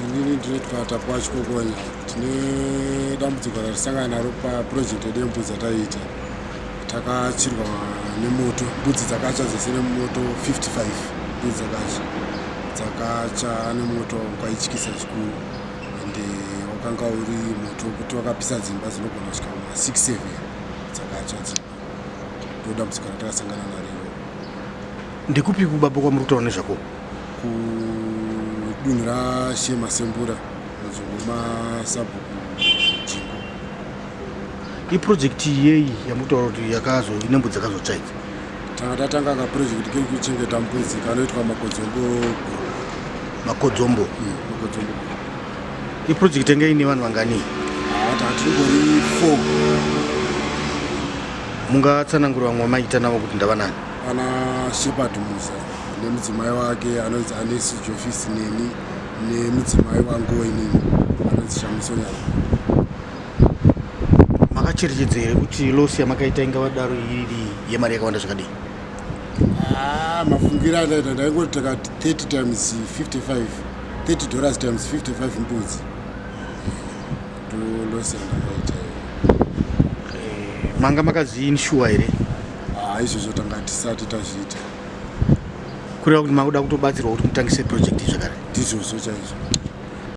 Inini ndinoitwa Tapuwa Chikokonya. Tine dambudziko ratisangana naro paproject yedu yembudzi yataiita. Takatsvirwa nemoto, mbudzi dzakatsva dzese nemoto 55 mbudzi dzakatsva. Dzakatsva nemoto waityisa zvikuru ende wakanga uri moto wekuti wakapisa dzimba dzinogona kusvika kuma 6 7 dzakatsva dzimba. Ndodambudziko ratakasangana naro iroro. Ndekupi kubaba kwamuri kutaura nezvako? Kudunhu raShe Masembura munzvimbo masabhuku Jingo. Iprojekti yeyi yamuri kutaura kuti yakazo ine mbudzi dzakazotsva idzi? Tanga tatanga kaprojekti kekuchengeta mbudzi kanoitwa Makodzombo Group. Makodzombo? Makodzombo Group. Iprojekti yanga ine vanhu vangani? Haa tatingori 4. Mungatsanangura vamwe vamaita navo kuti ndavanani? Ana Shepard Muza nemudzimai wake anonzi Anesi Jofisi neni nemudzimai wangu inini anonzi Shamiso Nyarwa. Makacherechedza here kuti loss yamakaita ingava daro iri yemari yakawanda zvakadii? Ah, mafungiro andaita ndaingoti takati 30 times 55 30 dollars times 55 mbudzi ndo loss yandakaita. Manga makaziinshuwa here? Ah, izvozvo tanga tisati tazviita. Kureva kuti makuda kutobatsirwa kuti mutangise project zvakare? Ndizvozvo chaizvo.